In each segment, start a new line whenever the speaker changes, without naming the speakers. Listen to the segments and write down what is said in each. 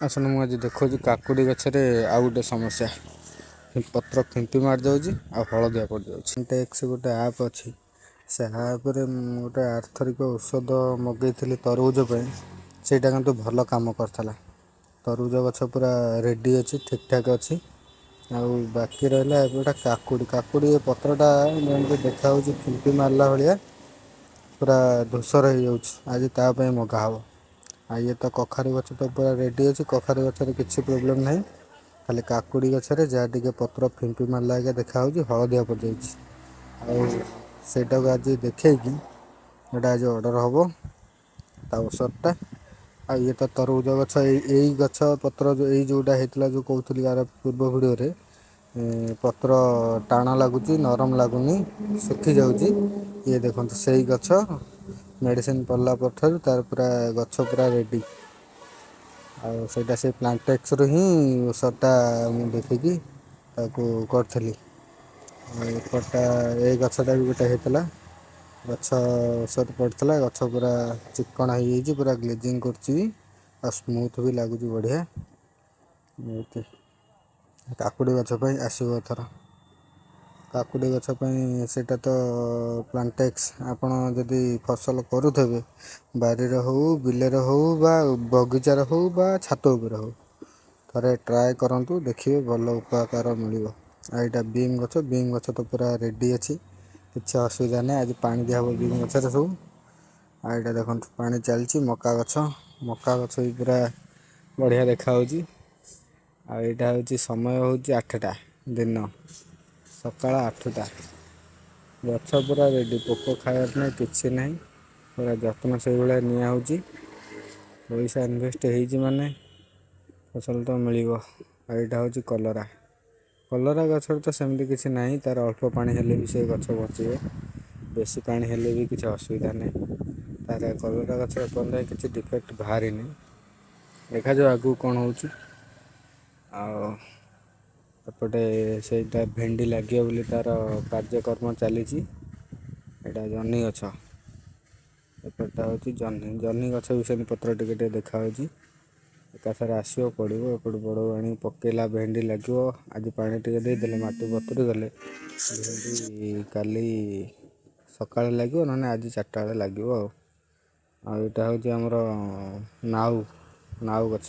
ଆସନ୍ତୁ, ମୁଁ ଆଜି ଦେଖାଉଛି କାକୁଡ଼ି ଗଛରେ ଆଉ ଗୋଟେ ସମସ୍ୟା। ପତ୍ର ଫିମ୍ପି ମାରିଯାଉଛି ଆଉ ହଳଦିଆ ପଡ଼ିଯାଉଛି। ଟେକ୍ସ ଗୋଟେ ଆପ୍ ଅଛି, ସେ ଆପ୍ରେ ମୁଁ ଗୋଟେ ଆରଥରିକ ଔଷଧ ମଗେଇଥିଲି ତରଭୁଜ ପାଇଁ। ସେଇଟା କିନ୍ତୁ ଭଲ କାମ କରିଥିଲା। ତରଭୁଜ ଗଛ ପୁରା ରେଡ଼ି ଅଛି, ଠିକ୍ଠାକ୍ ଅଛି। ଆଉ ବାକି ରହିଲା ଏବେ ଗୋଟେ କାକୁଡ଼ି। କାକୁଡ଼ି ପତ୍ରଟା ଯେମିତି ଦେଖାହେଉଛି ଫିମ୍ପି ମାରିଲା ଭଳିଆ, ପୁରା ଧୂସର ହେଇଯାଉଛି। ଆଜି ତା ପାଇଁ ମଗା ହେବ। ଆଉ ଇଏ ତ କଖାରୁ ଗଛ ତ ପୁରା ରେଡ଼ି ଅଛି, କଖାରୁ ଗଛରେ କିଛି ପ୍ରୋବ୍ଲେମ୍ ନାହିଁ। ଖାଲି କାକୁଡ଼ି ଗଛରେ ଯାହା ଟିକେ ପତ୍ର ଫିମ୍ପି ମାରିଲା ଆଜ୍ଞା ଦେଖାହେଉଛି, ହଳଦିଆ ପଡ଼ିଯାଇଛି। ଆଉ ସେଇଟାକୁ ଆଜି ଦେଖେଇକି ଏଇଟା ଆଜି ଅର୍ଡ଼ର ହେବ ତା ଔଷଧଟା। ଆଉ ଇଏ ତ ତରଭୁଜ ଗଛ, ଏଇ ଗଛ ପତ୍ର ଯେଉଁ ଏଇ ଯେଉଁଟା ହେଇଥିଲା, ଯେଉଁ କହୁଥିଲି ଆର ପୂର୍ବ ଭିଡ଼ିଓରେ, ପତ୍ର ଟାଣ ଲାଗୁଛି, ନରମ ଲାଗୁନି, ଶୁଖିଯାଉଛି। ଇଏ ଦେଖନ୍ତୁ, ସେଇ ଗଛ ମେଡ଼ିସିନ ପଡ଼ିଲା ପରଠାରୁ ତାର ପୁରା ଗଛ ପୁରା ରେଡ଼ି। ଆଉ ସେଇଟା ସେଇ ପ୍ଲାଣ୍ଟେକ୍ସରୁ ହିଁ ଔଷଧଟା ମୁଁ ଦେଖିକି ତାକୁ କରିଥିଲି। ଆଉ ଏପଟା ଏଇ ଗଛଟା ବି ଗୋଟେ ହେଇଥିଲା ଗଛ, ଔଷଧ ପଡ଼ିଥିଲା, ଗଛ ପୁରା ଚିକ୍କଣ ହେଇଯାଇଛି, ପୁରା ଗ୍ଲେଜିଂ କରୁଛି ବି ଆଉ ସ୍ମୁଥ୍ ବି ଲାଗୁଛି ବଢ଼ିଆ। ଏମିତି କାକୁଡ଼ି ଗଛ ପାଇଁ ଆସିବ ଏଥର। କାକୁଡ଼ି ଗଛ ପାଇଁ ସେଇଟା ତ ପ୍ଲାଣ୍ଟେକ୍ସ। ଆପଣ ଯଦି ଫସଲ କରୁଥିବେ, ବାରିରେ ହଉ, ବିଲରେ ହଉ ବା ବଗିଚାରେ ହଉ ବା ଛାତ ଉପରେ ହଉ, ଥରେ ଟ୍ରାଏ କରନ୍ତୁ, ଦେଖିବେ ଭଲ ଉପକାର ମିଳିବ। ଆଉ ଏଇଟା ବିମ୍ ଗଛ। ବିମ୍ ଗଛ ତ ପୁରା ରେଡ଼ି ଅଛି, କିଛି ଅସୁବିଧା ନାହିଁ। ଆଜି ପାଣି ଦିଆହେବ ବିମ୍ ଗଛରେ ସବୁ। ଆଉ ଏଇଟା ଦେଖନ୍ତୁ, ପାଣି ଚାଲିଛି। ମକା ଗଛ, ମକା ଗଛ ବି ପୁରା ବଢ଼ିଆ ଦେଖାହେଉଛି। ଆଉ ଏଇଟା ହେଉଛି, ସମୟ ହେଉଛି 8ଟା ଦିନ, ସକାଳ 8ଟା। ଗଛ ପୁରା ରେଡ଼ି, ପୋକ ଖାଇବାର ନାହିଁ, କିଛି ନାହିଁ। ପୁରା ଯତ୍ନ ସେଇଭଳିଆ ନିଆହେଉଛି। ପଇସା ଇନଭେଷ୍ଟ ହେଇଛି ମାନେ ଫସଲ ତ ମିଳିବ। ଆଉ ଏଇଟା ହେଉଛି କଲରା। କଲରା ଗଛରେ ତ ସେମିତି କିଛି ନାହିଁ, ତାର ଅଳ୍ପ ପାଣି ହେଲେ ବି ସେ ଗଛ ବଞ୍ଚିବ, ବେଶୀ ପାଣି ହେଲେ ବି କିଛି ଅସୁବିଧା ନାହିଁ। ତାର କଲରା ଗଛ ଏପର୍ଯ୍ୟନ୍ତ କିଛି ଡିଫେକ୍ଟ ବାହାରିନି। ଦେଖାଯାଉ ଆଗକୁ କ'ଣ ହେଉଛି। ଆଉ ଏପଟେ ସେଇଟା ଭେଣ୍ଡି ଲାଗିବ ବୋଲି ତାର କାର୍ଯ୍ୟକ୍ରମ ଚାଲିଛି। ଏଇଟା ଜହ୍ନି ଗଛ, ଏପଟଟା ହେଉଛି ଜହ୍ନି। ଜହ୍ନି ଗଛ ବି ସେମିତି ପତ୍ର ଟିକେ ଟିକେ ଦେଖାହେଉଛି। ଏକାଥରେ ଆସିବ, ପଡ଼ିବ। ଏପଟୁ ବଡ଼ ଆଣି ପକେଇଲା, ଭେଣ୍ଡି ଲାଗିବ। ଆଜି ପାଣି ଟିକେ ଦେଇଦେଲେ, ମାଟି ବତୁରି ଗଲେ ଭେଣ୍ଡି କାଲି ସକାଳେ ଲାଗିବ, ନହେଲେ ଆଜି 4ଟା ବେଳେ ଲାଗିବ। ଆଉ ଏଇଟା ହେଉଛି ଆମର ନାଉ, ନାଉ ଗଛ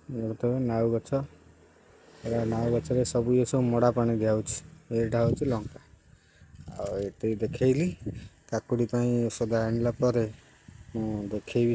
ଦେଖୁଥିବେ। ନାଉ ଗଛ ଏଇଟା। ନାଉ ଗଛରେ ସବୁ ଇଏ ସବୁ ମଡ଼ା ପାଣି ଦିଆହେଉଛି। ଏଇଟା ହେଉଛି ଲଙ୍କା। ଆଉ ଏତିକି ଦେଖେଇଲି। କାକୁଡ଼ି ପାଇଁ ଔଷଧ ଆଣିଲା ପରେ ମୁଁ ଦେଖେଇବି।